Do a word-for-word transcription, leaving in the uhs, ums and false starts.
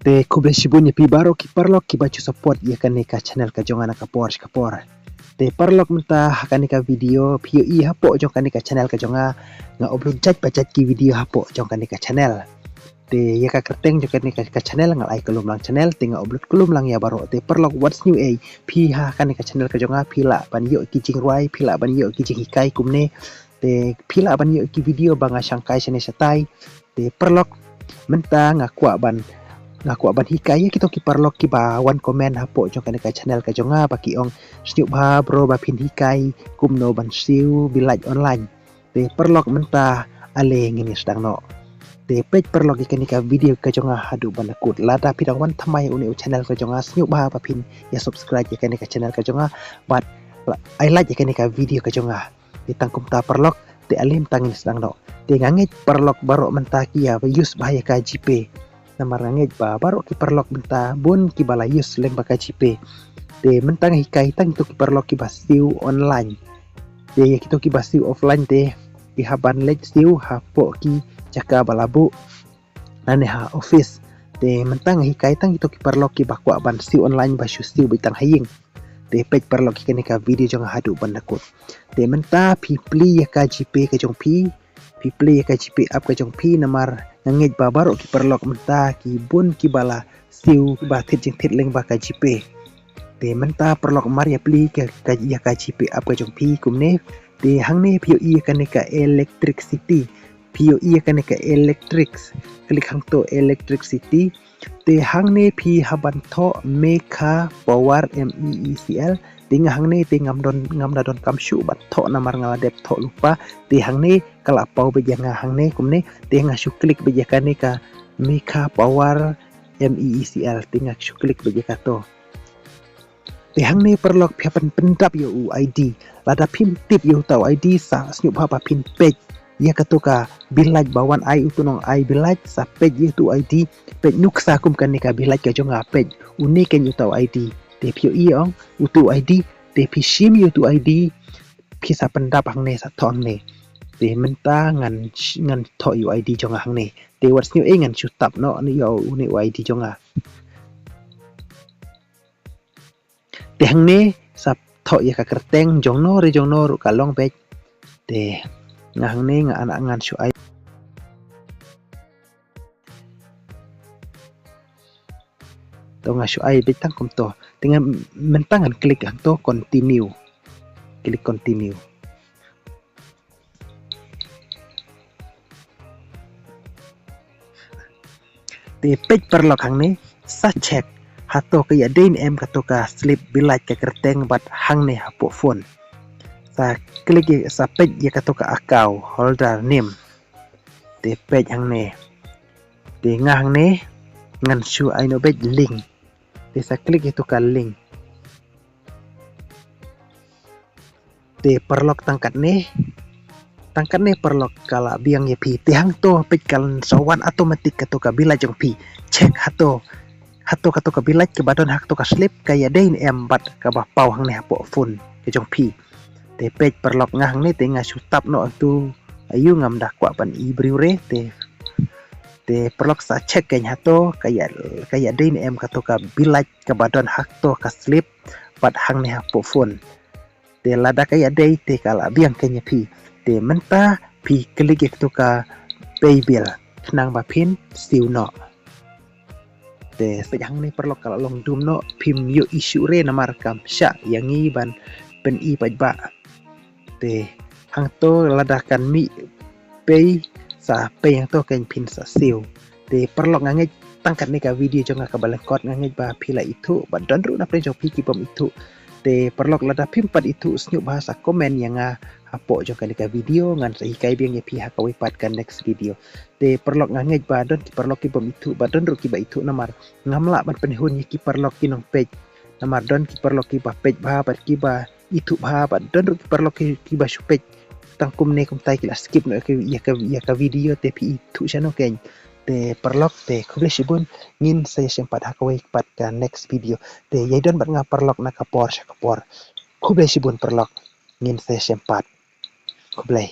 Te khublei shibun ïa phi baroh ki paralok kiba ju support ïa kane ka channel ka jong nga na ka por sha ka por. Te paralok mynta ha kane ka video phi ïohi hapoh jong kane ka channel ka jong nga, nga upload jait ba jait ki video hapoh jong kane ka channel. Te ïa ka kyrteng jong kane ka, ka channel nga la ai Kulum Lang channel, te nga upload Kulum Lang ïa baroh. Te paralok wat sngewsih phi ha kane ka channel ka jong nga phi lah ban ïoh ki jingrwai, phi lah ban ïoh ki jinghikai kumne. Te phi lah ban ïoh ki video ba nga shangkai shane shatai. Te paralok mynta nga kwah ban, nga kwah ban hikai ïa kito ki paralok kiba wan comment hapoh jong kane ka channel ka jong nga ba ki ong, "Sngewbha bro ba phin hikai kumno ban siew bill lait online." Te paralok mynta ale ngin ïa sdang noh. Te peit paralok ïa kane ka video ka jong nga haduh ban da kut. Lada phi dang wan thymmai une u channel ka jong nga, sngewbha ba phin ïa subscribe ïa kane ka channel ka jong nga bad ai like ïa kane ka video ka jong nga. Te tang kumta paralok, te ale mynta ngin sdang noh. Te nga ngeit paralok baroh mynta ki ïa use bha ïa ka GPay. Namar nga ngeit ba baroh ki paralok mynta bun kiba la use lyngba ka GPay. Te mynta nga hikai tang kito ki paralok kiba siew online. Te ïa kito kiba siew offline te ki hap ban leit siew hapoh ki jaka ba la buh lane ha office. Te mynta nga hikai tang kito ki paralok kiba kwah ban siew online ba shu siew beit tang ha ïing. Te peit paralok ïa kane ka video jong nga haduh ban da kut. Te mynta phi plie ïa ka GPay ka jong phi, phi plie ïa ka GPay app ka jong phi namar nga ngeit ba baroh ki paralok mynta ki bun kiba la siew ba thied jingthied lyngba ka GPay. Te mynta paralok mar ïa plie ka, ka, ïa ka GPay app ka jong phi kumne. Te hangne phi ïohi ïa kane ka electricity. Phi ïohi ïa kane ka electric. Klik hangto electricity. Te hangne phi hap ban thoh Mekha Power, M E E C L. Te nga hangne te ngam don, ngam da don kam shuh ban thoh namar nga la dep thoh lypa. Te hangne ka la paw beit ïa nga hangne kumne. Te nga shu klik beit ïa kane ka Mekha Power, M E E C L. Te nga shu klik beit ïa kato. Te hangne paralok phi hap ban pyndap ïa u ID. Lada phim tip ïa uta u ID sa sngewbha ba phin peit ïa kato ka bill lait ba wan ai uto u nongai bill lait, sa peit ïa uto u ID. Peit nuksa kum kane ka bill lait ka jong nga, peit une keiñ uto u ID. Te phi ïohi ong uto u ID, te phi shim ïa uto u ID, phi sa pyndap hangne, sa thoh hangne. Te mynta ngan sh-, ngan thoh ïa u ID jong nga hangne. Te wat sngewsih, ngan shu tap noh ïa une u ID jong nga. Te hangne sa thoh ïa ka kyrteng jongno re jongno ruh ka long beit. Te nga hangne nga anak ngan shu ai. To nga shu ai beit tang kumto. Te nga mynta ngan klik hangto continue. Klik continue. Te peit paralok hangne sa check hato ka ïadei ne em kato ka slip bill lait ka kyrteng bad hangne hapoh phone. Sa klik ïa, sa peit ïa kato ka account holder name. Te peit hangne. Te nga hangne ngan shu ai noh beit link. Te sa klik ïa kato ka link. Te paralok tang katne, tang katne paralok ka la biang ïa phi. Te hangto peit ka la sa wan automatic kato ka bill lait jong phi. Check hato, hato kato ka bill lait kaba don ha kato ka slip ka ïadei ne em bad kaba paw hangne hapoh phone ka jong phi. Te peit paralok nga hangne te nga shu tap noh tu ayu ngam da kwah ban i briew re te. Te paralok sa check keiñ hato ka ïa, ka ïadei ne em kato ka bill lait kaba don ha kato ka slip bad hangne hapoh phone. Te lada ka ïadei te ka la biang keiñ ïa phi. Te mynta phi klik ïa kato ka pay bill khnang ba phin siew noh. Te sa hangne paralok ka la long dum noh, phim ïohi shuh re namar kam shah ïa ngi ban pyni paidbah. Te hangto lada kan mih pay sa pay hangto keiñ phin sa siew. Te paralok nga ngeit tang katne ka video jong nga kaba lyngkot, nga ngeit ba phi la ithuh bad don ruh na pdeng jong phi ki bym ithuh. Te paralok lada phim pat ithuh sngewbha sa comment ïa nga hapoh jong kane ka video, ngan sa hikai biang ïa phi ha kawei pat ka next video. Te paralok nga ngeit ba don ki paralok ki bym ithuh bad don ruh kiba ithuh namar ngam lah ban pynhun ïa ki paralok ki nongpeit. Namar don ki paralok kiba peit bha bad kiba ithuh bha bad don ruh ki paralok ki, kiba shu peit tang kumne kumtai ki la skip noh ïa ka, ïa ka, ïa ka video te phi ithuh shano keiñ. Te paralok te khublei shibun, ngin sa ïashem pat ha kawei pat ka next video. Te ïai don bad nga paralok na ka por sha ka por. Khublei shibun paralok, ngin sa ïashem pat. Khublei.